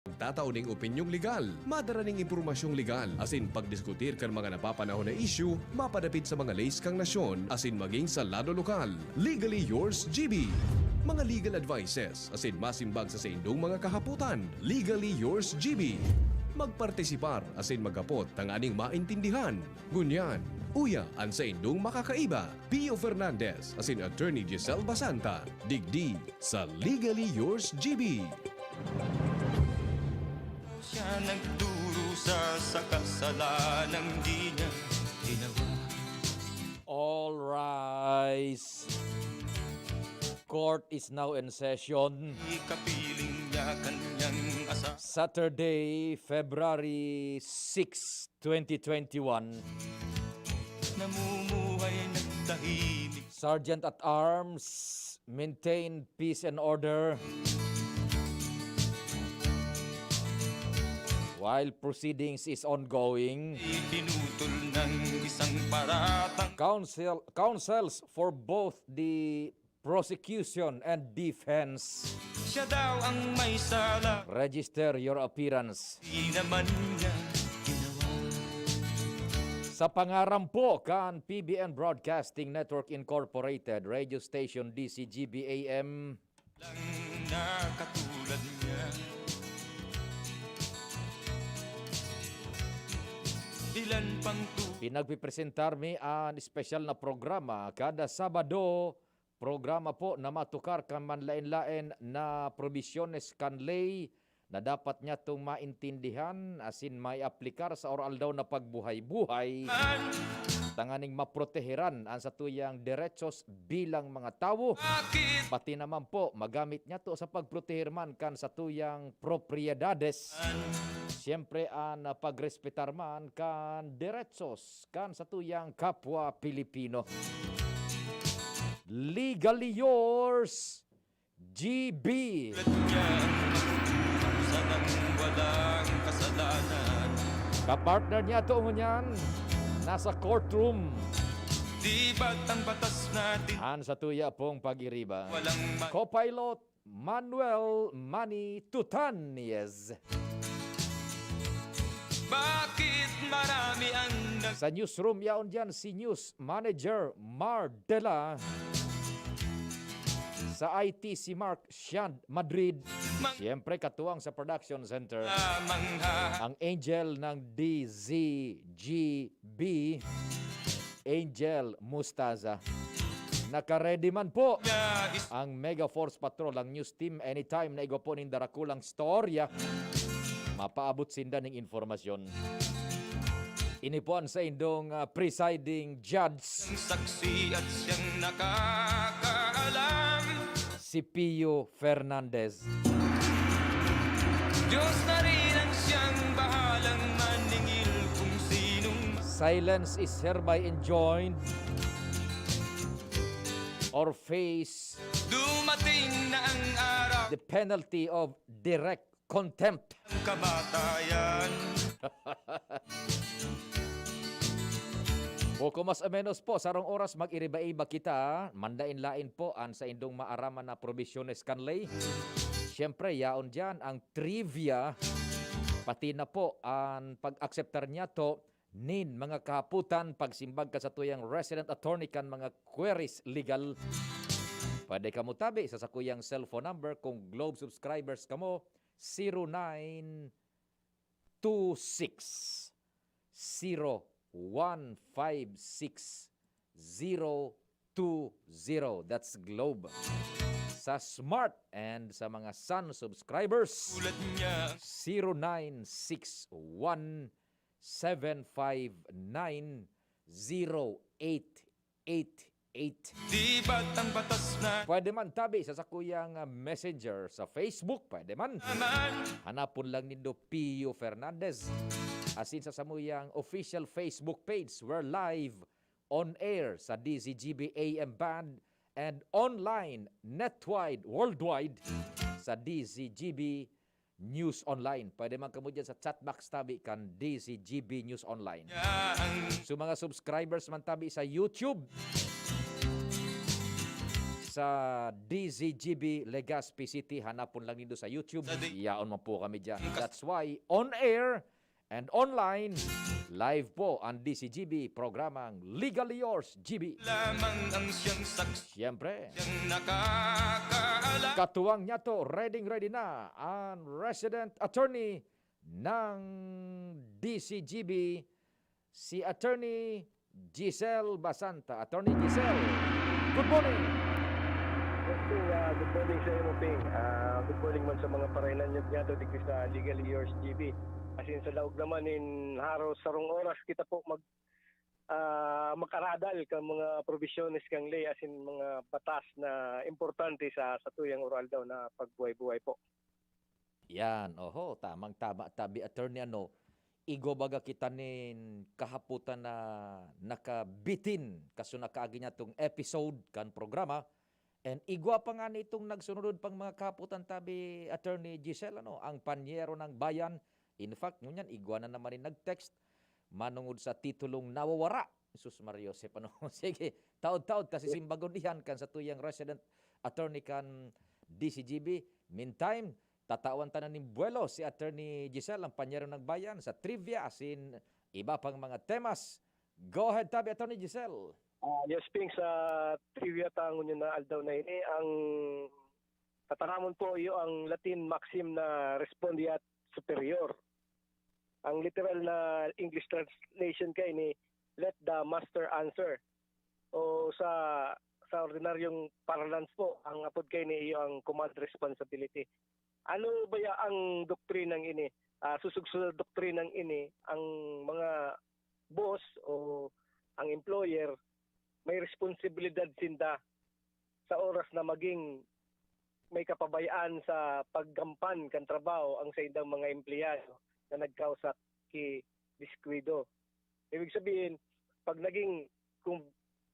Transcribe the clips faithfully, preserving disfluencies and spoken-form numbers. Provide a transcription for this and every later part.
Tatao ning opinyong legal, madara ning impormasyong legal, asin pagdiskutir kan mga napapanahon na isyu mapadapit sa mga leys kan nasyon asin magin sa lado lokal. Legally Yours G B. Mga legal advices asin masimbag sa saindong mga kahapotan. Legally Yours G B. Magpartisipar asin maghapot tanganing maintindihan. Ngunyan, uya an saindong makakaiba, Pio Fernandez asin Attorney Giselle Basanta, digdi sa Legally Yours G B. Siya nagdurusa sa kasalanang di niya ginawa. All rise. Court is now in session. Ikapiling niya kanyang asa. Saturday, February six, twenty twenty-one. Namumuhay nagtahimik. Sergeant at Arms, maintain peace and order while proceedings is ongoing. Pinutol ng isang paratang. Counsel, counsels for both the prosecution and defense. Siya daw ang may sala. Register your appearance. Di naman niya ginawa. Sa pangaran po kan P B N Broadcasting Network Incorporated, Radio Station D C G B A M. Lang na katulad niya. Ilan pang tu- Pinagpipresentar mi an espesyal na programa kada Sabado. Programa po na matukar kan manlaen-laen na probisyones kan ley na dapat nyatong maintindihan asin maaplikar sa aroaldaw na pagbuhay-buhay. Tanganing maproteheran an satuyang derechos bilang mga tawo. Bakit? Pati naman po, magamit nyato sa pagproteher man kan satuyang propiedades. Siyempre, an pagrespetar man kan derechos kan satuyang kapwa Pilipino. Legally yours, G B. Tulad niya, sanang walang kasalanan. Kapartner nyato ngunyan, nasa courtroom. Di ba't ang batas natin An satuya pong pag-iriba. Walang ma- Co-pilot Manuel Manny Tutanez. Bakit marami ang nag- Sa newsroom yaon diyan si News Manager Mar Dela. Sa I T si Mark Shand Madrid. Siyempre, katuwang sa Production Center, Lamang ha- ang angel ng D Z G B, Angel Mustaza. Naka-ready man po na is- ang Mega Force Patrol, ang news team. Anytime na igwa po nin darakulang storya, mapaabot sinda ning informasyon. Ini po ang saindong ah, presiding judge. Saksi at siyang nakakaalam. Si Pio Fernandez. Diyos na rin ang siyang bahalang maningil kung sinong Silence is hereby enjoined or face dumating na ang araw. The penalty of direct contempt. Kamatayan. Poco mas o menos po, sarong oras mag-iriba-iba kita. Manlain-lain po an saindong maaraman na probisyones kan ley. Siyempre, yaon diyan ang trivia. Pati na po an pag-akseptar nyato nin mga kahapotan, pagsimbag ka sa tuyang resident attorney kan mga queries legal. Pwede kamo tabi sa sakuyang cellphone number kung Globe subscribers kamo, zero nine two six zero one five six zero two zero. That's Globe. Sa Smart and sa mga Sun subscribers, Tulad niya. zero nine six one seven five nine zero eight eight eight. Di ba't ang batas na Pwede man tabi sa sakuyang ah, messenger sa Facebook, pwede man. naman? Hanapon lang nindo Pio Fernandez. Asin sa samuyang official Facebook page, we're live on air sa D Z G B A M band and online, netwide, worldwide sa D Z G B News Online. Pwede man kamo dyan sa chat box tabi kan D Z G B News Online. Ang So mga subscribers man tabi sa YouTube, sa D Z G B Legazpi City. Hanapon lang nindo sa YouTube. Yaon man po kami diyan. That's why on air and online, live po ang D Z G B programang Legally Yours G B. Lamang ang siyang saksi. Siyempre, ang nakakaalam. Katuwang niya to, ready, ready na ang resident attorney ng D Z G B, si Attorney Giselle Basanta. Attorney Giselle, good morning! Yes, Ping. Ah, good morning sa imo, Ping. Ah, good morning man sa mga parainanyog niyato digdi sa Legally Yours G B. As in, sa laog naman nin haros sarong oras kita po mag, ah, mag-aradal kan mga probisyones kan ley, as in, mga batas na importante sa satuyang oro-aldaw na pagbuhay-buhay po. Yan, oho, tamang-tama tabi, attorney, ano, igwa baga kita nin kahapotan na nakabitin, kaso nakaagi niya tong episode kan programa, and igwa pa nga nitong nagsunod pang mga kahapotan tabi, Attorney Giselle, ano, ang Panyero ng Bayan. In fact, ngunyan, igwa na naman nin nag-text, manungod sa titulong Nawawara. Sus Maria Josep, ano? Sige, taod-taod kasi simbagon iyan kan satuyang resident attorney kan D Z G B. Meantime, tatawan ta na nin buwelo si Attorney Giselle, ang Panyero ng Bayan, sa trivia, asin iba pang mga temas. Go ahead tabi, Attorney Giselle. Ah, yes, Ping, sa trivia ta ngunyan na aldaw na ini, ang tataramon po iyo ang Latin maxim na respondeat superior. Ang literal na English translation kaini, "Let the master answer." O sa, sa ordinaryong parlance po, ang apod kaini iyo ang command responsibility. Ano baya ang doktrinang ini? Ah, susog sa doktrinang ini, ang mga boss o ang employer, may responsibilidad sinda sa oras na maging may kapabayaan sa paggampan kan trabaho ang saindang mga empleyado na nagkausa ki diskwido. Ibig sabihin, pag naging, kung,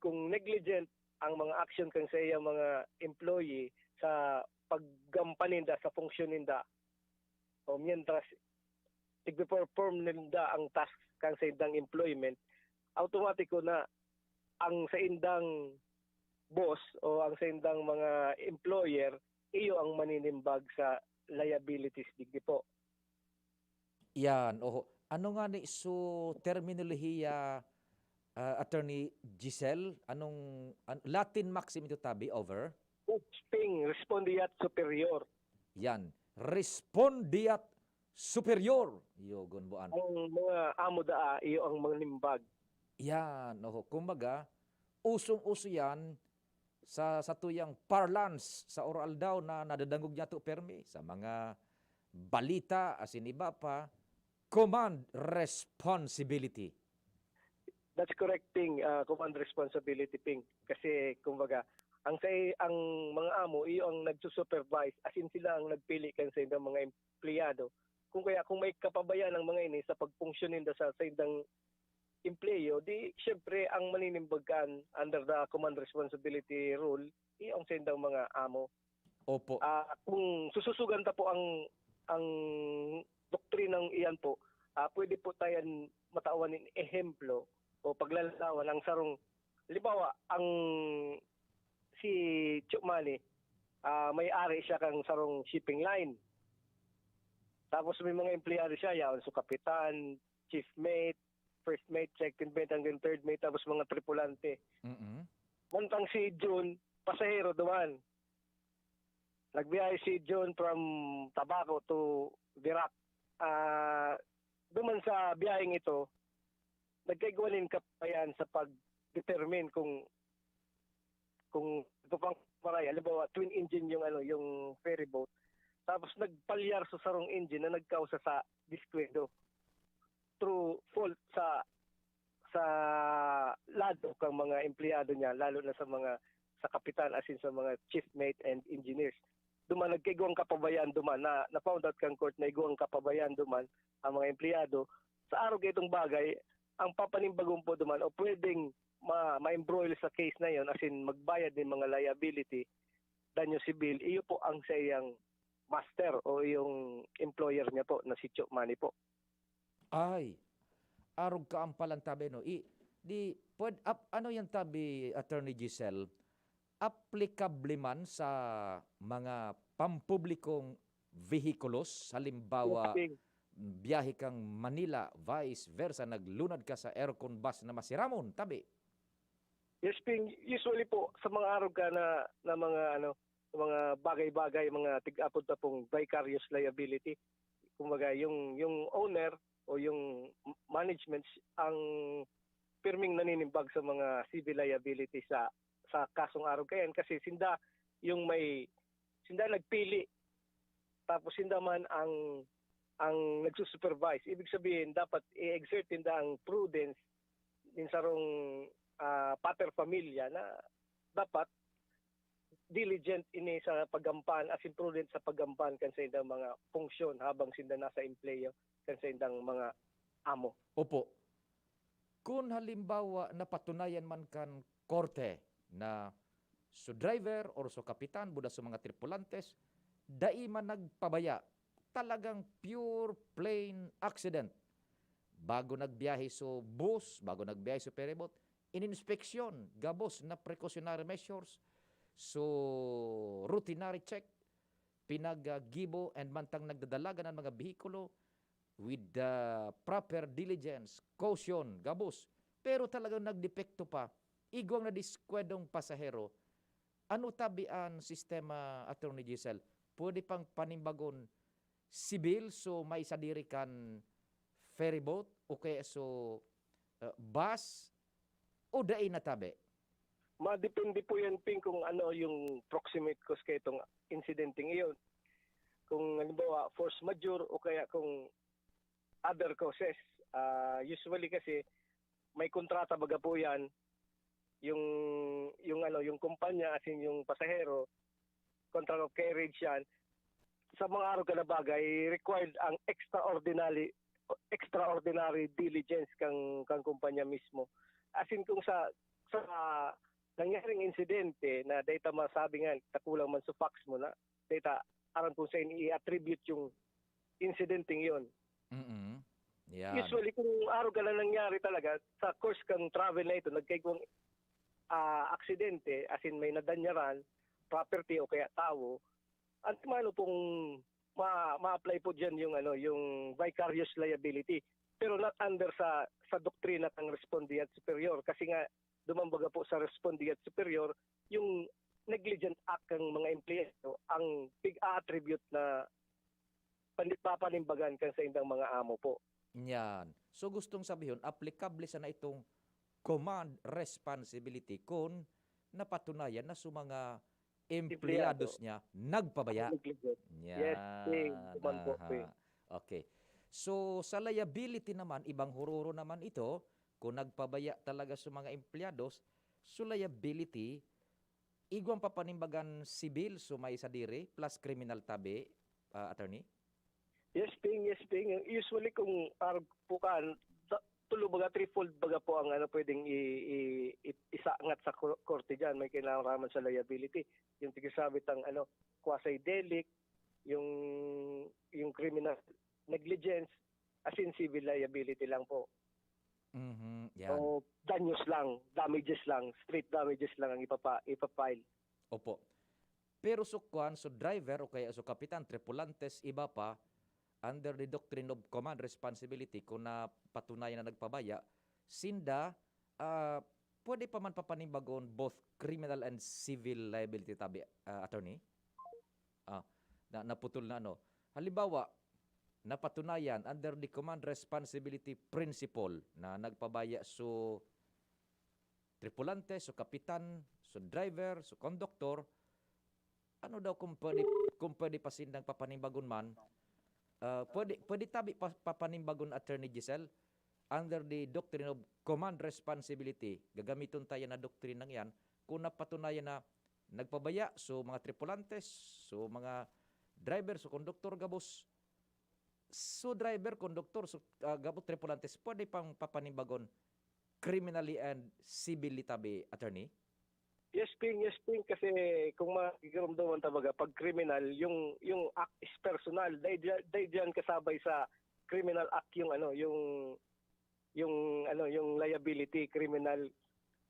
kung negligent ang mga action kan saiyang mga employee sa paggampan ninda sa funksyon ninda, o mientras igpe-perform ninda ang task kan saindang employment, automatiko na ang saindang boss o ang saindang mga employer, iyo ang maninimbag sa liabilities digdi po. Yan, oho. Ano nga ni su terminolohiya, ah, Attorney Giselle? Anong, an-, Latin maxim ito tabi, over? Ping, respondeat superior. Yan. Respondeat superior. Yogon buan. Ang mga amo daa, iyo ang maninimbag. Yan, oho. Kumbaga, usong-uso yan sa satuyang parlance sa oro-aldaw na nadadangog niyato permi sa mga balita, asin iba pa, command responsibility. That's correct, Ping. Ah, command responsibility, Ping. Kasi, kumbaga, ang sa, ang mga amo, iyo ang nagsusupervise, as in sila ang nagpili kan saindang mga empleyado. Kung kaya, kung may kapabayaan ang mga ini sa pagpunksyon ninda sa saindang empleyo, di, siyempre, ang maninimbag kan under the command responsibility rule, iyo ang saindang mga amo. Opo. Ah, kung sususugan ta po ang, ang doktrinang iyan po, ah, pwede po tayan matawan nin ehemplo o paglalawan ang sarong, halimbawa, ang si Chukmani, ah, may-ari siya kang sarong shipping line. Tapos may mga empleyado siya, yaon so kapitan, chief mate, first mate, second mate, hanggang third mate, tapos mga tripulante. Mm-mm. Mantang si Jun, pasahero duman. Nagbiyahe si Jun from Tabaco to Virac. Ah, duman sa biyaheng ito, nagkaigwa nin kapabayaan sa pag-determine kung, kung ito pang maray, halimbawa, twin engine yung, ano, yung ferry boat. Tapos nagpalyar sa sarong engine na nagkausa sa diskwido through fault sa, sa lado kang mga empleyado niya, lalo na sa mga, sa kapitan, asin sa mga chief mate and engineers. Duman, nagkaigwang kapabayaan duman, na, na-found out kang court na igwang kapabayaan duman ang mga empleyado. Sa arog itong bagay, ang papanimbagon po duman o pwedeng ma-, ma-embroil sa case na yon, asin magbayad nin mga liability, danyo sibil, iyo po ang saiyang master o yung employer niya po na si Cho Money po. Ay, arog ka ang palantabi, no? I, di, pwed-, ap-, ano yan tabi, Attorney Giselle? aplikable man sa mga pampublikong vehikulos? Halimbawa, biyahe kang Manila, vice versa, naglunad ka sa aircon bus na masiramon, tabi? Yes, Ping. Usually po, sa mga arog ka na, na mga ano, mga bagay-bagay, mga tig-apod ta pong vicarious liability. Kumbaga, yung, yung owner o yung management ang pirming naninimbag sa mga civil liability sa sa kasong arog kayan kasi sinda yung may sinda nagpili tapos sinda man ang ang nagsusupervise. Ibig sabihin, dapat i-exert ninda ang prudence nin sarong ah, pater familia na dapat diligent ini sa paggampahan, as in prudent sa paggampahan kan sa indang mga funksyon habang sinda nasa empleyo kan sa indang mga amo. Opo. Kun halimbawa napatunayan man kan korte na so driver or so kapitan buda so mga tripulantes dai man nagpabaya, talagang pure plain accident. Bago nagbiyahe so bus, bago nagbiyahe so ferryboat, ininspeksyon gabos na precautionary measures, so routinary check, pinaggibo and mantang nagdadalagan ang mga behikulo with the proper diligence, caution, gabos. Pero talagang nagdepekto pa, igwang na diskwedong pasahero. Ano tabi an sistema, Attorney Giselle? Pwede pang panimbagon sibil so may sadiri kan ferryboat o kaya so uh, bus o dai na tabi? Madepende po yan, Ping, kung ano yung proximate cause kaitong insidenteng iyon. Kung halimbawa, force majeure o kaya kung other causes. Uh, usually kasi may kontrata baga po yan, yung, yung, ano, yung kumpanya as in yung pasahero, contract of carriage yan, sa mga araw ka na bagay, required ang extraordinary extraordinary diligence kang kang kumpanya mismo. As in kung sa sa nangyaring insidente na data masabi nga takulang man sa facts mo na data aram kung saan i-attribute yung insidenteng yon. Mm-mm. Yeah. Usually kung araw ka na nangyari talaga sa course kang travel na ito nagkaigwang uh, aksidente as in may nadanyaran property o kaya tao antimano pong ma ma-apply po diyan yung ano yung vicarious liability pero not under sa sa doktrina ng respondeat superior kasi nga dumambaga po sa respondeat superior yung negligent act ng mga empleyado ang pig-attribute na papanimbagan kan sa indang mga amo po. Yan. So gustong sabihon, aplikable sana itong command responsibility kung napatunayan na sa mga empleyados niya nagpabaya. Yan. Yes, man po. Okay. So sa liability naman, ibang hururo naman ito, kung nagpabaya talaga sa mga empleyados, so liability, igwang papanimbagan sibil so may sadiri plus criminal tabi, uh, attorney? Yes, Ping. Yes, Ping. Usually kung arog po ka, tulo baga, threefold baga po ang ano pwedeng i, i, i, isangat sa korte diyan. May kinalaman sa liability. Yung tigisabit ang ano, quasi-delict, yung yung criminal negligence, as in civil liability lang po. Mm-hmm. Yan. So, danyos lang, damages lang, street damages lang ang ipapa, ipapile. Opo. Pero so kwan, so driver o kaya so kapitan, tripulantes, iba pa, under the doctrine of command responsibility, kung napatunayan na nagpabaya, sinda, uh, pwede pa man papanimbagon both criminal and civil liability tabi, uh, attorney? Ah, na, naputol na ano. Halimbawa, napatunayan under the command responsibility principle na nagpabaya so tripulante, so kapitan, so driver, so konduktor, ano daw kung pwede, kung pwede pa sindang papanimbagon man? Ah, pwede, pwede tabi pa, papanimbagon, Attorney Giselle, under the doctrine of command responsibility, gagamiton tayo na doktrinang yan, kung napatunayan na nagpabaya, so mga tripulantes, so mga driver, so konduktor gabos, so driver, konduktor, so ah, gabos tripulantes, pwede pang papanimbagon criminally and civilly tabi, attorney? Yes, Ping, yes, Ping, kasi kung magigirumduman talaga, pag criminal, yung, yung act is personal. Dahil, dahil diyan kasabay sa criminal act yung ano, yung yung ano, yung liability, criminal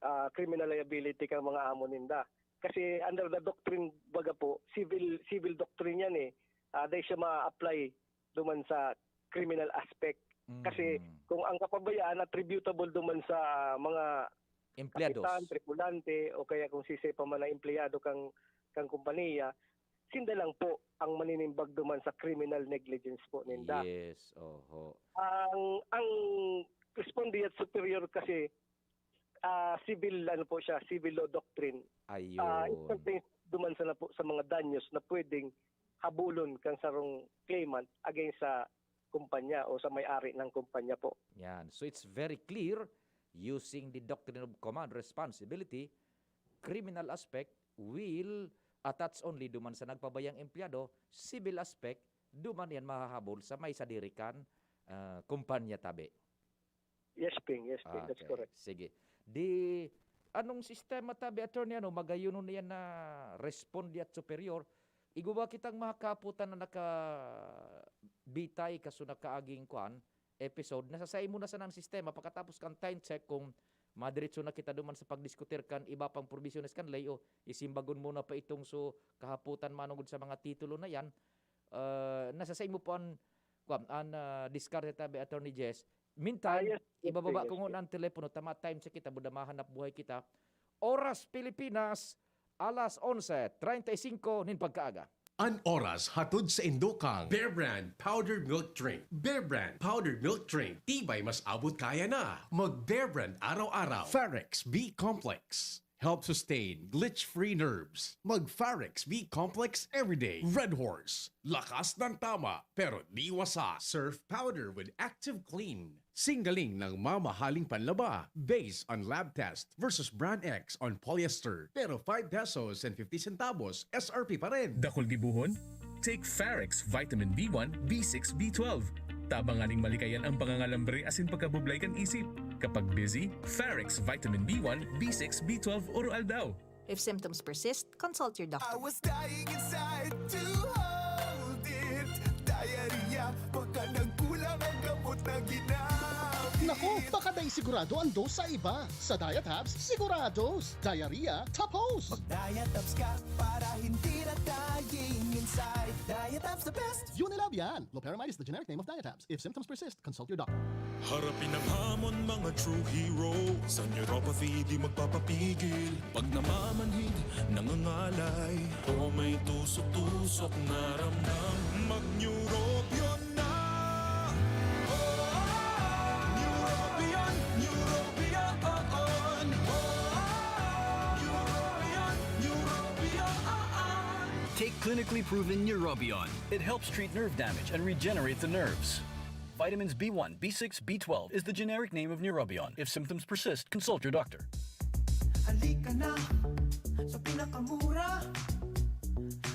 ah, criminal liability kang mga amo ninda. Kasi under the doctrine, baga po, civil civil doctrine yan eh. Ah, dai siya ma-apply duman sa criminal aspect. Kasi Mm. kung ang kapabayaan attributable duman sa mga Empleados. kapitan, tripulante, o kaya kung sisay pa man na empleyado kang kang kompanya, sinda lang po ang maninimbag duman sa criminal negligence po ninda. Yes, oho. Ang ang respondeat superior kasi ah, civil ano po siya, civil law doctrine. Ayun. Ah, it pertains duman sana po sa mga danyos na pwedeng habulon kang sarong claimant against sa kumpanya o sa may-ari ng kumpanya po. Yan. So it's very clear, using the doctrine of command responsibility, criminal aspect will attach only duman sa nagpabayang empleyado, civil aspect duman yan mahahabol sa may sadiri kan ah, kumpanya tabi. Yes, Ping. Yes, Ping. That's Okay. Correct. Sige. Di, anong sistema tabi, attorney, ano, magayunon na yan na respondeat superior? Igwa kitang mga kaputan na nakabitay kaso nakaaging kwan, episode, nasasaimo na sana ang sistema pagkatapos kan time check kung madiretso na kita duman sa pagdiskutir kan iba pang provisiones kan ley o isimbagon muna pa itong so kahaputan manungod sa mga titulo na yan. Ah, nasasaimo po ang, kwan, ang ah, diskarte tabi, Attorney Jess. Meantime, Ah, yes, yes, ibababa yes, ko yes. Ngunang telepono, tama time check kita, buda mahanap buhay kita. Oras Pilipinas, alas onse treinta y cinco nin pagkaaga. An oras hatod sa indo kang Bear Brand Powdered Milk Drink. Bear Brand Powdered Milk Drink, tibay mas abot kaya na. Mag Bear Brand araw-araw. Farex B Complex. Help sustain glitch-free nerves. Mag Farex B Complex everyday. Red Horse. Lakas ng tama, pero di wasa. Surf Powder with Active Clean. Singgaling ng mamahaling panlaba based on lab test versus Brand X on polyester, pero five pesos and fifty centavos S R P pa rin. Dakul gibohon? Take Farex Vitamin B one, B six, B twelve. Tabang nganing malikayan ang pangangalambre asin pagkabublay kan isip. Kapag busy, Farex Vitamin B one, B six, B twelve Oro Aldaw. If symptoms persist, consult your doctor. I was dying inside to hold it. Diarrhea, baka nagkulang ang gamot na ginamit. Naku, baka dai sigurado ang dose sa iba. Sa Diatabs, sigurados. Diarrhea, tapos. Mag-Diatabs ka para hindi na dying inside. Diatabs the best. Unilab yan. Loperamide is the generic name of Diatabs. If symptoms persist, consult your doctor. Harapin ang hamon, mga true hero. Sa neuropathy, di magpapapigil. Pag namamanhid, nangangalay, o may tusok-tusok na ramdam, mag-Neurobion na! Neurobion, Neurobion, Neurobion, Neurobion. Take clinically proven Neurobion. It helps treat nerve damage and regenerate the nerves. Vitamins B one, B six, B twelve is the generic name of Neurobion. If symptoms persist, consult your doctor. Halika na sa pinakamura.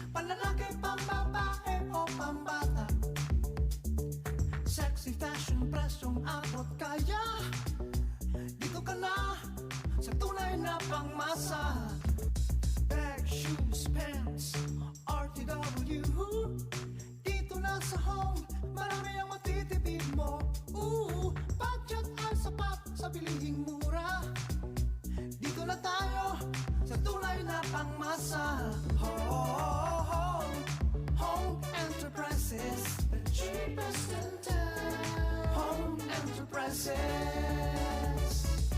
Panlalaki, pambabae o pambata. Sexy fashion, presyong abot kaya. Dito ka na sa tunay na pangmasa. Bag, shoes, pants, R T W. Dito na sa Home, marami ang matitipid mo. Ooh, budget ay sapat sa bilihing mura. Dito na tayo sa tunay na pangmasa. Home, Home Enterprises, the cheapest in town. Home Enterprises.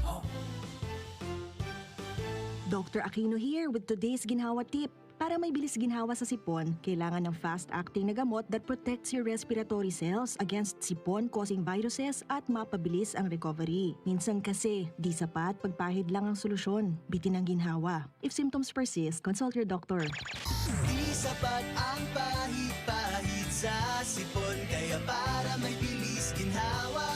Home. Doctor Aquino here with today's Ginhawa Tip. Para may bilis ginhawa sa sipon, kailangan ng fast-acting na gamot that protects your respiratory cells against sipon-causing viruses at mapabilis ang recovery. Minsan kasi, di sapat pagpahid lang ang solusyon. Bitin ang ginhawa. If symptoms persist, consult your doctor. Di sapat ang pahid-pahid sa sipon, kaya para may bilis ginhawa,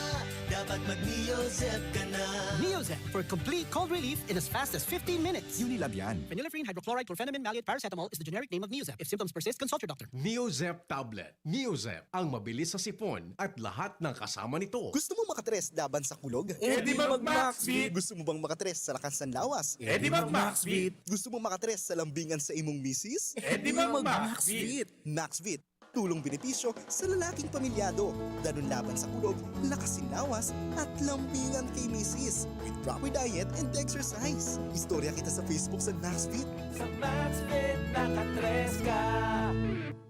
dapat mag-Neozep ka na. Neozep for complete cold relief in as fast as fifteen minutes. Unilab yan. Phenylephrine, hydrochloride, chlorphenamine, maleate, paracetamol is the generic name of Neozep. If symptoms persist, consult your doctor. Neozep tablet. Neozep, ang mabilis sa sipon at lahat ng kasama nito. Gusto mo makatres laban sa kulog? Edi mag Maxvit! Gusto mo bang makatres sa lakas ng lawas? Edi mag Maxvit! Gusto mo makatres sa lambingan sa imong misis? Edi mag Maxvit! Maxvit. Tulong benepisyo sa lalaking pamilyado, danun laban sa kulog, lakas sin lawas, at lambingan kay misis. With proper diet and exercise. Istorya kita sa Facebook sa Maxfit. Sa Maxfit, nakatres ka.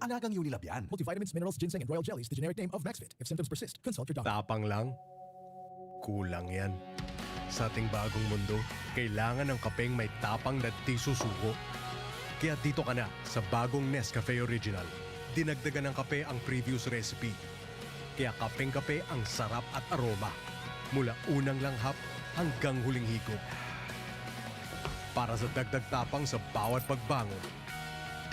Alagang Unilab yan. Multivitamins, minerals, ginseng, and royal jellies, the generic name of Maxfit. If symptoms persist, consult your doctor. Tapang lang. Kulang yan. Sa ating bagong mundo, kailangan ng kapeng may tapang na di susuko. Kaya dito ka na sa bagong Nescafe Original. Dinagdagan ng kape ang previous recipe. Kaya kapeng-kape ang sarap at aroma. Mula unang langhap hanggang huling higop. Para sa dagdag tapang sa bawat pagbangon,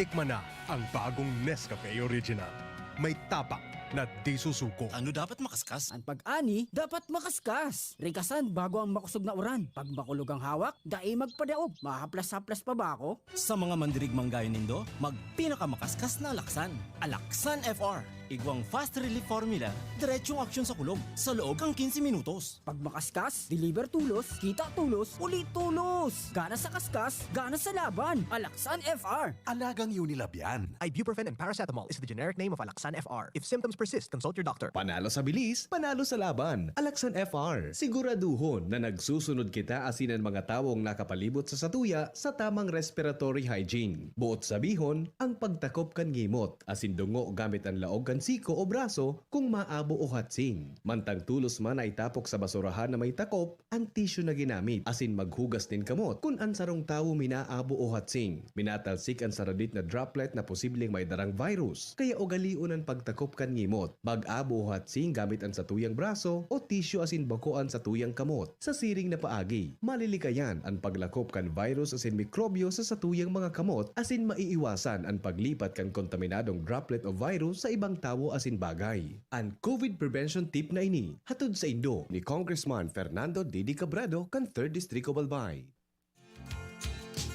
tikman na ang bagong Nescafe Original. May tapang na di susuko. Ano dapat makaskas? An pag-ani dapat makaskas. Rikasan bago ang makosog na uran. Pag makulog ang hawak, dai magpadaog. Mahaplas-haplas pa ba ako? Sa mga mandirigmang gaya nindo, magpinakamakaskas na alaksan. Alaksan F R. Igwang fast relief formula, diretsong aksyon sa kulog, sa loob kan quince minutos. Pag makaskas, deliver tolos, kita tolos, uli tolos! Gana sa kaskas, gana sa laban! Alaksan F R! Alagang Unilab yan. Ibuprofen and paracetamol is the generic name of Alaxan F R. If symptoms persist, consult your doctor. Panalo sa bilis, panalo sa laban. Alaxan F R. Siguraduhon na nagsusunod kita asin an mga tawong nakapalibot sa satuya sa tamang respiratory hygiene. Buot sabihon, ang pagtakop kan ngimot, asin dungo gamit an laog kan siko o braso kung maabo o hatsing. Mantang tolos man na itapok sa basurahan na may takop, an tissue na ginamit asin maghugas nin kamot kun an sarong tawo minaabo o hatsing. Minatalsik an saradit na droplet na posibleng may darang virus. Kaya ugalion an pagtakop kan ngimot. Mag-abo o hatsing gamit an satuyang braso o tissue asin bako an satuyang kamot. Sa siring na paagi, malilikayan an paglakop kan virus asin mikrobyo sa satuyang mga kamot asin maiiwasan an paglipat kan kontaminadong droplet o virus sa ibang tawo asin bagay. An COVID prevention tip na ini, hatod saindo ni Congressman Fernando Didi Cabredo kan Third District of Albay.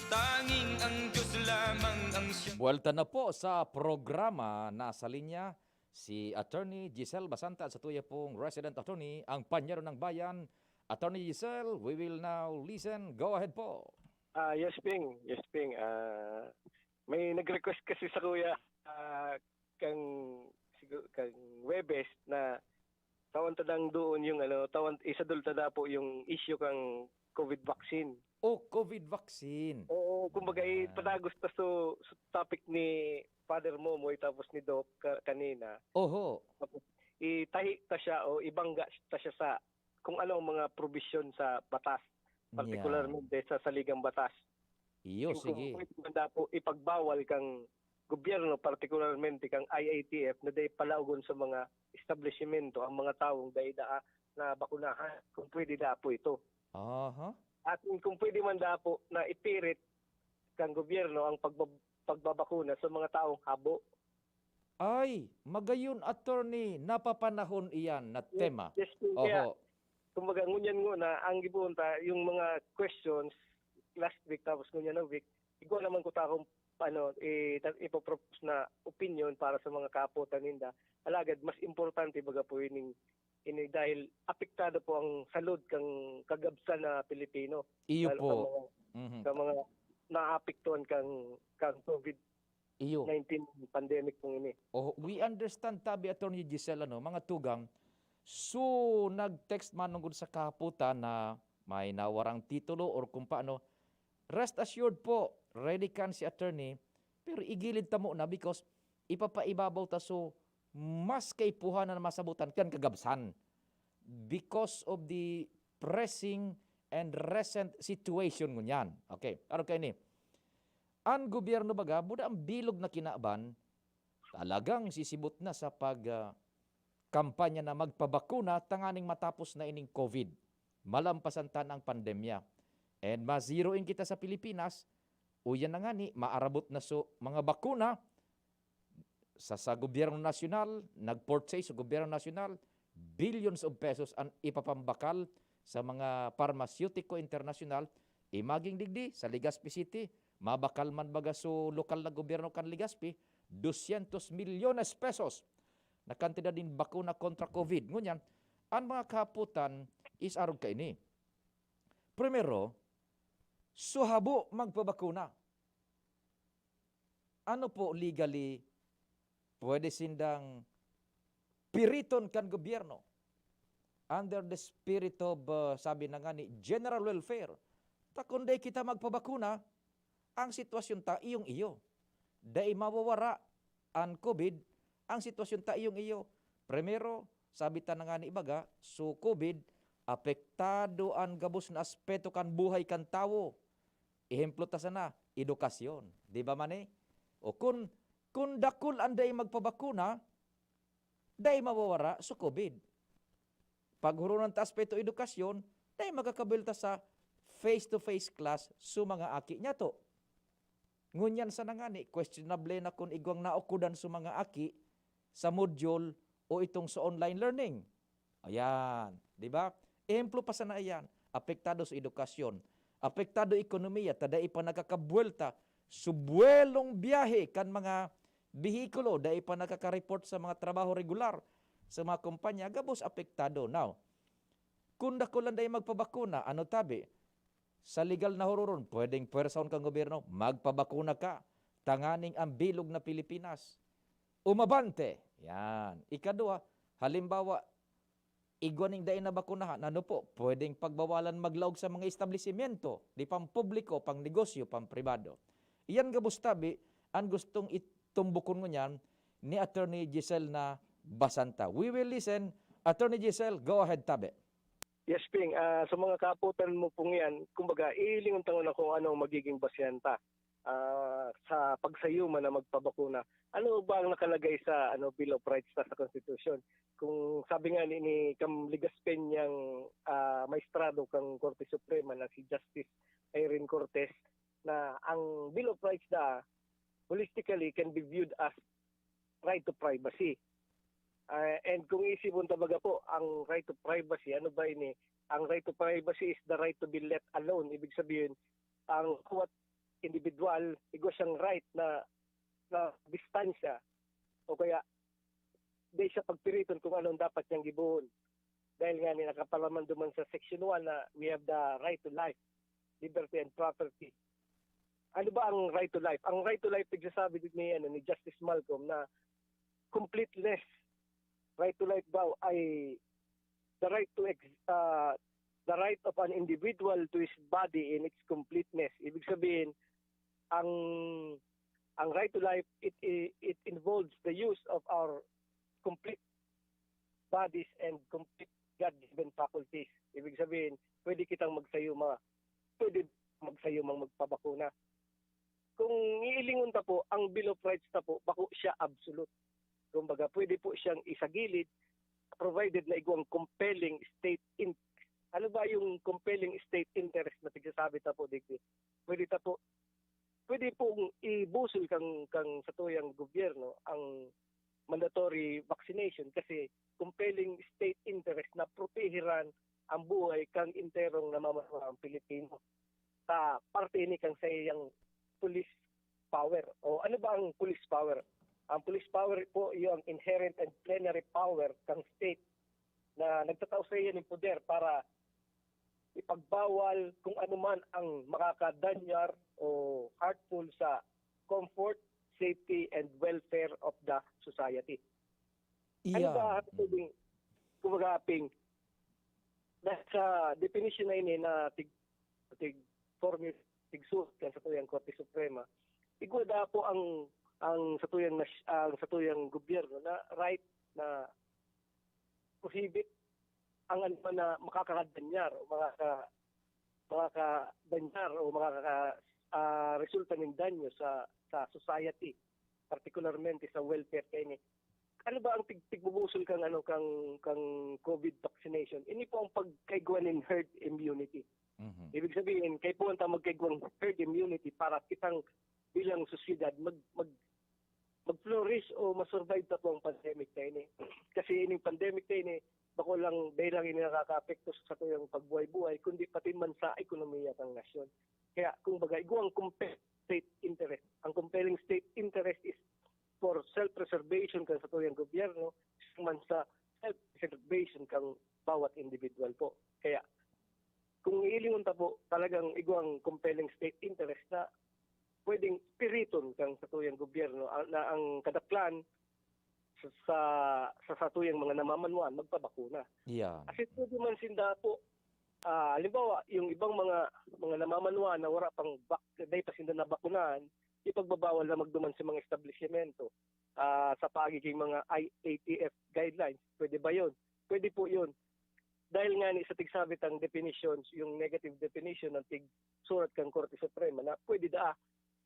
Tanging ang Diyos lamang ang siyang Buwelta na po sa programa Nasa Linya, si Attorney Giselle Basanta at sa tuya pong resident attorney, ang Panyero ng Bayan. Attorney Giselle, we will now listen. Go ahead po. Ah, yes, Ping. Yes, Ping. Ah, may nag-request kasi sa kuya, ah, kang, sigu-, kang Webes na tawan ta nang doon yung, ano, tawan, isadol ta na po yung issue kang COVID vaccine. Oh, COVID vaccine. Oo, kumbaga, Ah. ipatagos ta so, so topic ni Father Momoy tapos ni Doc ka-, kanina. Oho. Tapos, itahi ta siya o ibangga ta siya sa kung ano ang mga probisyon sa batas, Yeah. partikularmente sa saligang batas. Iyo, Kung sige. pwede man daw po ipagbawal kang gobyerno, partikularmente kang I A T F, na dai palaogon sa mga establishmento ang mga tawong dai daa nabakunahan, kung pwede daa po ito. Aha. At kung pwede man daa po na ipirit kang gobyerno ang pagbab-, pagbabakuna sa mga taong habo. Ay, magayon, attorney, napapanahon iyan na Yes, tema. yes, po. Kaya, Oho. kumbaga, ngunyan nguna, ang gibohon ta, yung mga questions last week, tapos ngunyan na week, igwa naman ko ta akong, ano, i-, ta-, ipopropose na opinion para sa mga kaapotan ninda. Alagad, mas importante, baga po, ining, ini dahil apektado po ang salud kang kagabsan na Pilipino. Iyo Lalo po. sa mga, Mhm. sa mga naapektuhan kang, kang COVID Iyo. nineteen pandemic pong ini. Oh, we understand, tabi, Attorney Giselle, ano, mga tugang. So, nag-text man manungod sa kahapotan na may nawarang titulo or kung paano. Rest assured po, ready kan si attorney, pero igilid ta muna because ipapaibabaw ta, so mas kaipuhan na masabutan kan kagabsan because of the pressing and recent situation ngunyan. Okay, arog kaini. An gobyerno baga, buda ang bilog na kinaban, talagang sisibot na sa pag, ah, kampanya na magpabakuna tanganing matapos na ining COVID. Malampasan ta na ang pandemya. And ma-zero in kita sa Pilipinas, uyan na ngani, maarabot na so mga bakuna, sa, sa gobyerno nasyonal, nag-purchase sa gobyerno nasyonal, billions of pesos ang ipapambakal sa mga parmasutiko internasyonal. Imagine digdi, sa Legazpi City, mabakal man baga so lokal na gobyerno kan Legazpi, dosyentos milyones pesos na kantidad nin bakuna kontra COVID. Ngunyan, ang mga kahapotan is arog kaini. Primero, so habo magpabakuna. Ano po legally pwede sindang piriton kan gobyerno under the spirit of, uh, sabi na nga ni, general welfare. Ta kun dai kita magpabakuna, ang sitwasyon ta iyong-iyo. Dai mawawara an COVID, ang sitwasyon ta iyong-iyo. Primero, sabi ta na nga ni ibaga, so COVID, apektado an gabos na aspeto kan buhay kan tawo. Ehemplo ta sana, edukasyon. Di ba man eh? O kun, kun dakul an dai magpabakuna, dai mawawara so COVID. Paghurunan ta aspeto edukasyon, dai makakabuelta sa face-to-face class so mga aki niyato. Ngunyan sana ngani, questionable na kun igwang naukodan so mga aki sa module o itong sa online learning. Ayan, di ba? Ehemplo pa sana iyan, apektado sa edukasyon, apektado ekonomiya, ta dai pa nakakabuelta, subuelong biyahe kan mga behikulo, dai pa nakaka-report sa mga trabaho regular sa mga kumpanya, gabos apektado. Now, kun dakul an dai magpabakuna, ano tabi? Sa legal na huroron, pwedeng puwersahon kan gobyerno, "Magpabakuna ka, tanganing ang bilog na Pilipinas umabante." Yan. Ikadua, halimbawa, igwa ning dai nabakunahan, ano po, pwedeng pagbawalan maglaog sa mga establisimyento, di pampubliko, pangnegosyo, pampribado. Iyan gabos tabi, an gustong itumbokon ngunyan ni Attorney Giselle na Basanta. We will listen. Attorney Giselle, go ahead tabi. Yes, Ping. Ah, sa mga kaapotan mo pong yan, kumbaga, iilingon ta nguna kung anong magiging basehan ta, ah, sa pagsayuma na magpabakuna. Ano ba ang nakalagay sa, ano, Bill of Rights ta sa Konstitusyon? Kung sabi nga ni, ni Cam Legaspi niyang, ah, maestrado kang Korte Suprema na si Justice Irene Cortes, na ang Bill of Rights na holistically can be viewed as right to privacy. Ah, and kung iisipon ta baga po, ang right to privacy, ano ba ini? Ang right to privacy is the right to be left alone. Ibig sabihin, ang bawat individual, igwa siyang right na, na distansya o kaya di siya pagpiriton kung anong dapat niyang gibohon. Dahil nga ni nakapalaman duman sa Section one na we have the right to life, liberty, and property. Ano ba ang right to life? Ang right to life, nagsasabi ni, ano, ni Justice Malcolm na completeness. Right to life daw ay the right to ex-, ah, the right of an individual to his body in its completeness. Ibig sabihin, ang, ang right to life, it, it, it involves the use of our complete bodies and complete God-given faculties. Ibig sabihin, pwede kitang magsayuma, pwede magsayumang magpabakuna. Kung iilingon ta po, ang Bill of Rights ta po, bako siya absolute. Kumbaga, pwede po siyang isagilid, provided na igwang compelling state in-, ano ba yung compelling state interest na pagsasabi ta po, digdi? Pwede ta po, pwede pong ibusol kang, kang satuyang gobyerno ang mandatory vaccination kasi compelling state interest na protehiran ang buhay kang enterong namamaramang Pilipino. Sa parte ini kang sa iyang police power. O ano ba ang police power? Ang police power po, iyo ang inherent and plenary power kang state na nagtatao sa iyo ng poder para ipagbawal kung ano man ang makakadanyar o harmful sa comfort, safety, and welfare of the society. Ano Iya. ba ang pwedeng, kumbaga, Ping, dahil sa definition na ini na tig-, tig-, formula, tigsulat kan satuyang Korte Suprema, igwa da po ang, ang satuyang nas-, ang satuyang gobyerno na right na prohibit ang ano man na makakadanyar o makaka-, makakadanyar o makaka-, ah, resulta nin danyo sa, sa society, partikularmente sa welfare kaini. Ano ba ang tig-, tigbubusol kang, ano, kang, kang COVID vaccination? Ini po ang pagkaigwa nin herd immunity. Mhm. Ibig sabihin, kaipuhan ta magkaigwang herd immunity para kitang bilang sosyedad mag-, mag-, mag-flourish o ma-survive ta po ang pandemic na ini. Kasi ining pandemic na ini, bako lang, dahil lang ini nakakaapekto sa satuyang pagbuhay-buhay, kundi pati man sa ekonomiya ng nasyon. Kaya, kung baga, igwa ang compelling state interest. Ang compelling state interest is for self-preservation kan satuyang gobyerno, man sa self-preservation kang bawat individual po. Kaya, kung iilingon ta po, talagang igwang compelling state interest na pwedeng piriton kang satuyang gobyerno, ah, na ang kadaklan, sa, sa satuyang mga namamanwan magpabakuna. Yan. Kasi pwede man sinda po, ah, halimbawa, yung ibang mga mga namamanwan na wala pang bak-, dahil pa sinda nabakunahan, ipagbabawal na magduman sa mga establishmento, ah, sa pagiging mga I A T F guidelines. Pwede ba yun? Pwede po yun. Dahil nga ni sa tigsabi tang definition, yung negative definition ng tig surat kang Korte Suprema na pwede daa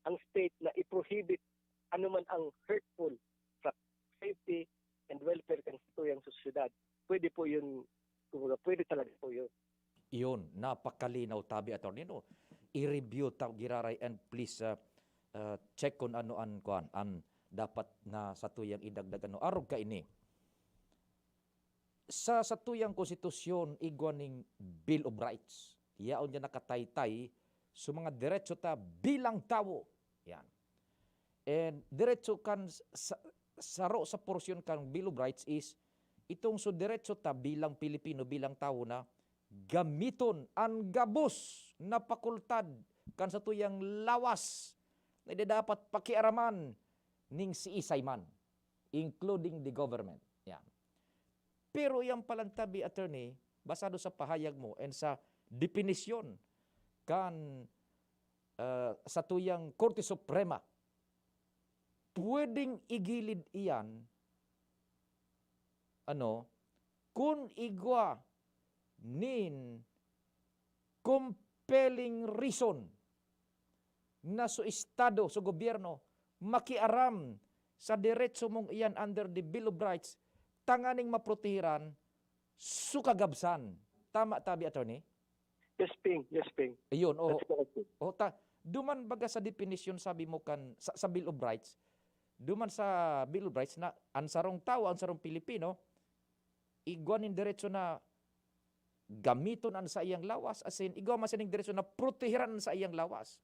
ang state na i-prohibit anuman ang hurtful sa safety and welfare kan satuyang sosyedad. Pwede po yun, kumbaga, pwede talaga po yun. Yun, napakalinaw tabi, attorney, no? I-review ta, Giraray, and please uh, uh, check kung ano an, kuan, an dapat na satuyang idagdag, ano. Arog kaini, sa satuyang konstitusyon, igwa ning Bill of Rights. Yaon niya nakataytay sa mga diretso ta bilang tawo. Yan. And diretso kan sa, saro sa porsyon kan Bill of Rights is itong so diretso ta bilang Pilipino, bilang tawo na gamiton an gabos na pakultad kan satuyang lawas na di dapat pakiaraman ning siisay man, including the government. Yan. Pero yang palantabi, attorney, basado sa pahayag mo and sa definisyon kan ah, satuyang Korte Suprema, pwedeng igilid iyan, ano, kun igwa nin compelling reason na so estado, so gobyerno, makiaram sa derecho mong iyan under the Bill of Rights, tanganing maprotehiran so kagabsan. Tama tabi, attorney? Yes, Ping. Yes, Ping. Ayun, oh. That's correct, Ping. Oh, ta, duman baga sa definition, sabi mo, kan sa, sa Bill of Rights, duman sa Bill of Rights na ang sarong tawo, ang sarong Pilipino, igwa nin derecho na gamiton an saiyang lawas, as in, igwa man sining derecho na protehiran an saiyang lawas.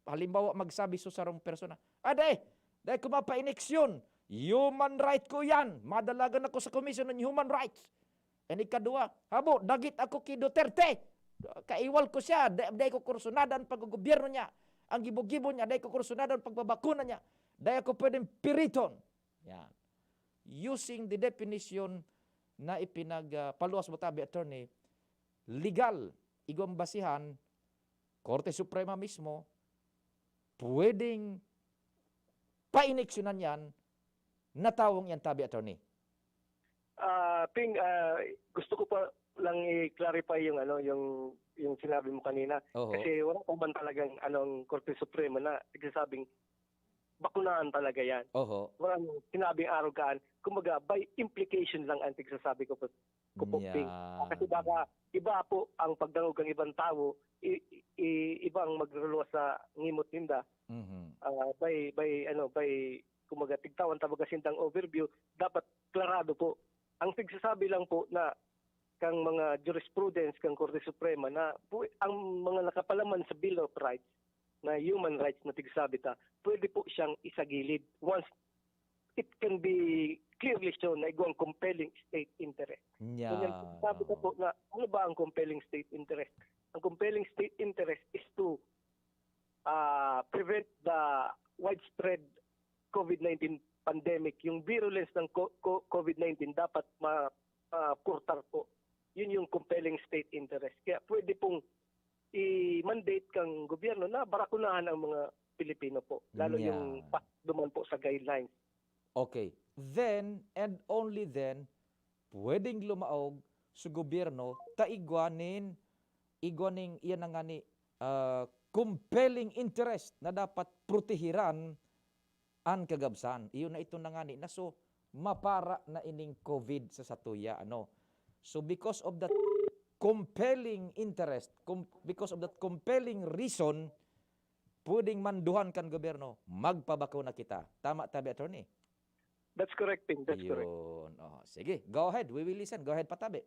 Halimbawa, magsabi so sarong persona, "Ah, dai, dai ko mapa-ineksyon. Human right ko yan. Madalagan ako sa Commission on Human Rights." And ikadua, "Habo, dagit ako ki Duterte. Kaiwal ko siya. Dai, dai ko kursunada an paggogobyerno niya. Ang gibo-gibo niya, dai ko kursunada an pagbabakuna niya. Dai ako pwedeng piriton." Yan. Using the definition na ipinag, ah, paluwas mo tabi, attorney, legal, igwang basihan, Korte Suprema mismo, pwedeng paineksyonan yan na tawong yan tabi, attorney. Ah, Ping, ah, gusto ko pa lang i-clarify yung ano, yung yung sinabi mo kanina. Oho. Kasi wala pa man talagang anong Korte Suprema na nagsasabing bakunahan talaga yan. Oho. Walang sinabing arogaan. Kumbaga, by implication lang ang tigsasabi ko po, ko po, Yan. Ping. Kasi baka iba po ang pagdangog ng ibang tao, i, i, iba ang magluluwas sa ngimot ninda. Mhm. Ah, by, by, ano, by, kumbaga, tigtawan ta baga sindang overview, dapat klarado po. Ang tigsasabi lang po na kang mga jurisprudence kang Korte Suprema na pu-, ang mga nakapalaman sa Bill of Rights na human rights na tigsabi ta, pwede po siyang isagilid once it can be clearly shown na igwang compelling state interest. Yan. Ngunyan, sabi ko po na, ano ba ang compelling state interest? Ang compelling state interest is to ah, prevent the widespread COVID nineteen pandemic. Yung virulence ng co-, co-, COVID nineteen dapat ma-, ah, kurtar po. Yun yung compelling state interest. Kaya pwede pong i-mandate kang gobyerno na barakunahan ang mga Pilipino po. Lalo Yeah. yung pa-, duman po sa guidelines. Okay. Then, and only then, pwedeng lumaog sa gobyerno ta igwa nin, igwa ning, iyan na nga ni, ah, compelling interest na dapat protehiran an kagabsan. Iyon na ito na nga ni, na so, mapara na ining COVID sa satuya, ano. So, because of that compelling interest, com-, because of that compelling reason, pwedeng manduhan kan gobyerno, magpabakuna kita. Tama tabi, attorney? That's correct, Ping. That's correct. Yun. Oh, sige, go ahead. We will listen. Go ahead, patabi.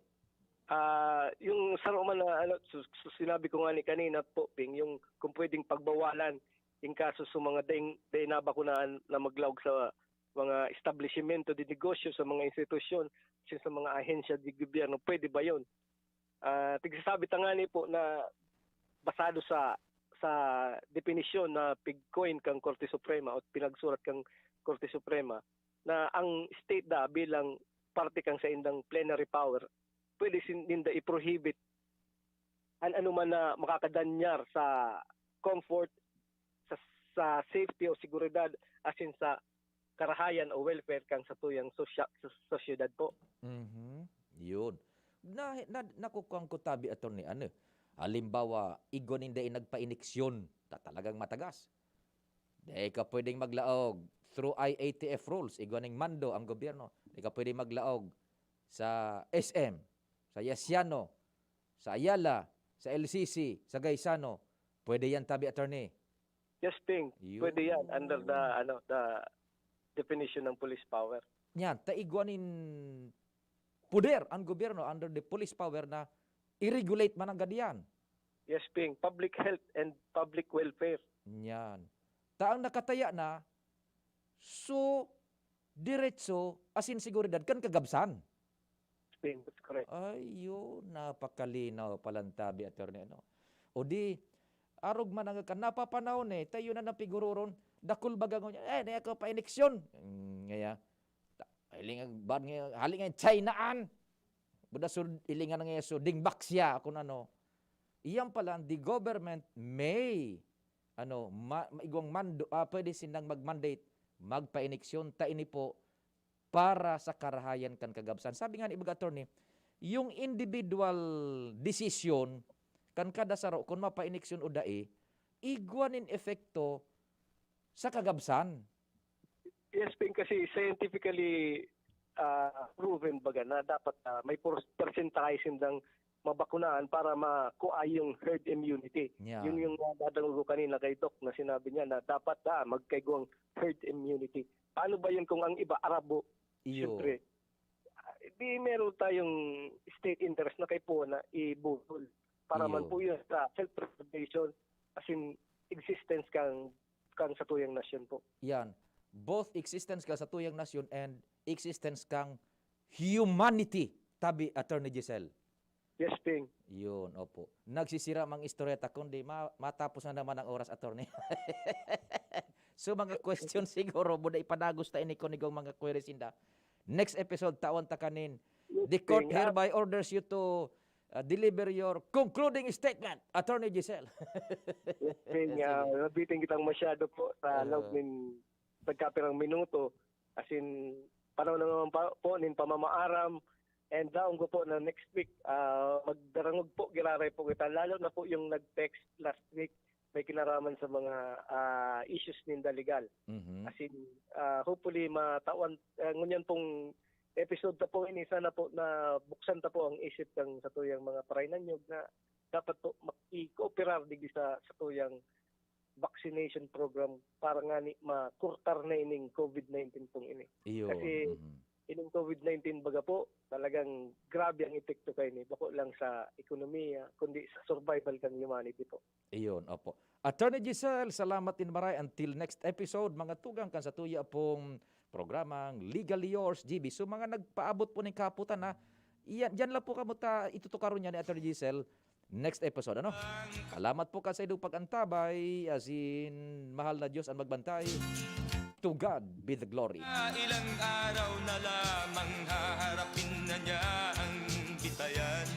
Ah, yung sa Roma na, ano, su-, su-, sinabi ko nga ni kanina po, Ping, yung kung pwedeng pagbawalan in kaso sa mga deng, deng nabakunahan na maglaog sa mga establishmento de negosyo, sa mga institusyon, sa mga ahensya de gobyerno, pwede ba yun? Ah, tigsasabi ta nga ni po na basado sa, sa definisyon na pig-coin kang Korte Suprema o pinagsurat kang Korte Suprema, na ang state da bilang parte kan saindang plenary power, pwede sin-, ninda i-prohibit an anuman na makakadanyar sa comfort, sa, sa safety o seguridad, asin sa karahayan o welfare kan satuyang sosya-, sa sosyedad po. Mhm. Yun. Na, na, nakukuha ko tabi, attorney, ano, halimbawa, igwa ninda in nagpa-iniksyon, ta talagang matagas. Dai ka pwedeng maglaog through I A T F rules, igwa ning mando ang gobyerno. Dai ka pwedeng maglaog sa S M, sa Yasiano, sa Ayala, sa L C C, sa Gaisano. Pwede yan, tabi, attorney. Yes, Ping. Yun. Pwede yan under the, ano, the definition ng police power. Yan, ta igwa nin poder ang gobyerno under the police power na i-regulate man ang gadiyan. Yes, Ping. Public health and public welfare. Yan. Ta ang nakataya na, so, diretso, asin seguridad kan kagabsan. Ping, that's correct. Ay, yun. Napakalinaw palang tabi, attorney, ano? O di, arog man ang kan napapanahon eh, tayo na napigururon, dakul baga ngunyan, eh, di ako pa-eleksyon. Mm, ngaya, ta-, hiling ang ban ngayon, haling ang China an. Buda so, hilingan na ngayon, so, dingbak siya, kung ano. Iyan pala, the government may, ano, ma, maigwang mando, ah, pwede silang mag-mandate, magpa-eleksyon, ta ini po, para sa karahayan kan kagabsan. Sabi nga ni ibaga, attorney, yung individual decision kan kada saro kun mapa-eleksyon o dai, igwa nin epekto sa kagabsan. Yes, Ping, kasi scientifically ah, proven baga na dapat ah, may por- percentahe sindang mabakunaan para makuha yung herd immunity. Yeah. Yun yung uh, dadangog ko kanina kay Doc na sinabi niya na dapat ah, magkaigwang herd immunity. Paano ba yun kung ang iba Arabo? Iyo. Siyempre, ah, di meron tayong state interest na kay po na ibutol. Para Iyo. Man po yun sa self-preservation, as in existence kang, kang satuyang nasyon po. Yan. Both existence ka satuyang nasyon and existence kang humanity. Tabi, Attorney Giselle. Yes, Ping. Yun, opo. Nagsisira mang istorya ta, kundi ma- matapos na naman ang oras, attorney. So, mga question siguro, buda ipadagos ta ini kunigong mga queries inda. Next episode, tawan ta kanin. The court Ping, ah, hereby orders you to uh, deliver your concluding statement, Attorney Giselle. Yes, Ping, Sige. Ah, nabitin kitang masyado po sa Ah. loob nin pagkapirang minuto. As in, panahon na naman pa, po nin pamamaaram. And daon ko po na next week, ah, magdarangog po, giraray po kita. Lalo na po yung nag-text last week, may kinaraman sa mga ah, issues ninda legal. Mhm. As in, ah, hopefully, matawan, ah, ngunyan pong episode ta po ini, sana po na buksan ta po ang isip ng satuyang mga parainanyog na dapat po mag-i-cooperar digdi sa satuyang vaccination program para nga ni makurtar na ining COVID nineteen pong ini. Iyo. Kasi Mhm. ining COVID nineteen baga po, talagang grabe ang epekto kay ni. Bako lang sa ekonomiya, kundi sa survival kan humanity po. Iyon, opo. Attorney Giselle, salamat din maray. Until next episode, mga tugang kan sa tuya pong programang Legally Yours, G B. So, mga nagpaabot po ng kaputan, ha? Iyan, diyan lang po kamo ta itutukaron niya ni Attorney Giselle next episode, ano? Salamat po kan sa idong pag-antabay, asin mahal na Diyos ang magbantay. To God be the glory. Ilang araw na lamang haharapin na niya ang bitayan.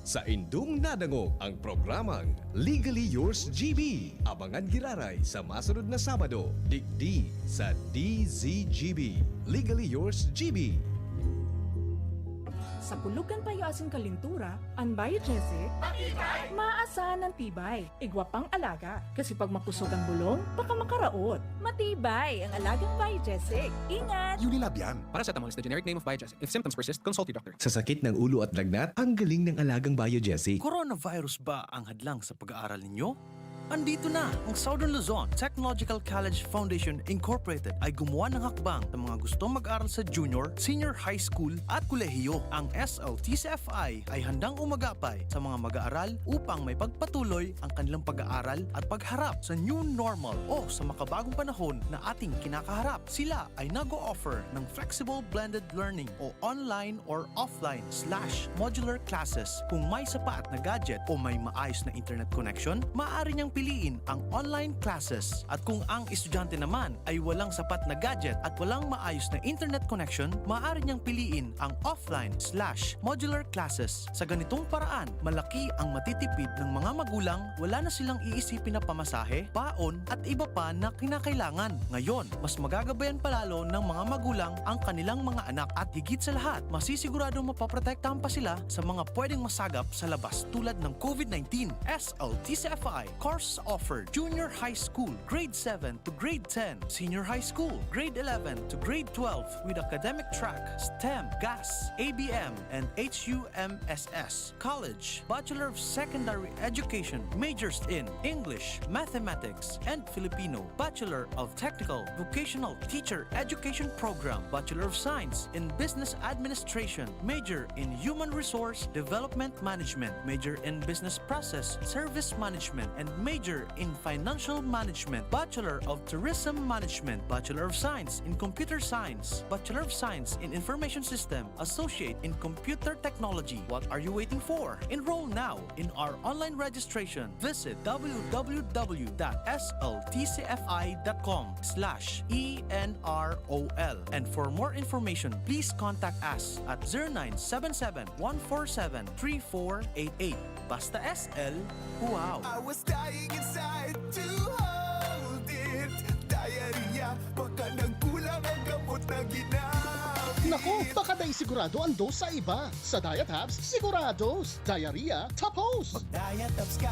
Sa indong nadangog ang programang Legally Yours G B. Abangan giraray sa masunod na Sabado, digdi sa D Z G B. Legally Yours G B. Sa pulugan payo asin kalintura, an Biogesic, matibay, maasahan ng tibay. Igwa pang alaga, kasi pag makusog ang bulong, baka makaraot. Matibay ang alagang Biogesic. Ingat! Unilab yan. Paracetamol is the generic name of Biogesic. If symptoms persist, consult your doctor. Sa sakit ng ulo at lagnat, ang galing ng alagang Biogesic. Coronavirus ba ang hadlang sa pag-aaral ninyo? Andito na ang Southern Luzon Technological College Foundation Incorporated ay gumawa ng hakbang sa mga gustong mag-aral sa junior, senior high school at kolehiyo. Ang S L T C F I ay handang umagapay sa mga mag-aaral upang may pagpatuloy ang kanilang pag-aaral at pagharap sa new normal o sa makabagong panahon na ating kinakaharap. Sila ay nag-o-offer ng flexible blended learning o online or offline slash modular classes. Kung may sapat na gadget o may maayos na internet connection, maaari niyang piliin ang online classes. At kung ang estudyante naman ay walang sapat na gadget at walang maayos na internet connection, maaari niyang piliin ang offline slash modular classes. Sa ganitong paraan, malaki ang matitipid ng mga magulang, wala na silang iisipin na pamasahe, baon, at iba pa na kinakailangan. Ngayon, mas magagabayan pa lalo ng mga magulang ang kanilang mga anak at higit sa lahat, masisigurado mapaprotektahan pa sila sa mga pwedeng masagap sa labas tulad ng COVID nineteen. S L T C F I course offered: Junior High School, Grade seven to Grade ten, Senior High School, Grade eleven to Grade twelve, with academic track, STEM, GAS, A B M, and H U M S S. College, Bachelor of Secondary Education, majors in English, Mathematics, and Filipino, Bachelor of Technical Vocational Teacher Education Program, Bachelor of Science in Business Administration, major in Human Resource Development Management, major in Business Process Service Management, and major in Financial Management, Bachelor of Tourism Management, Bachelor of Science in Computer Science, Bachelor of Science in Information System, Associate in Computer Technology. What are you waiting for? Enroll now in our online registration. Visit w w w dot s l t c f i dot com slash e n r o l. And for more information, please contact us at zero nine seven seven, one four seven, three four eight eight. Basta S L, wow! I was dying inside to hold it. Diarrhea, baka nagkulang ang gamot na ginamit. Naku, baka dai sigurado ang dose sa iba. Sa Diet Hubs, sigurados. Diarrhea, tapos. Diet Hubs ka,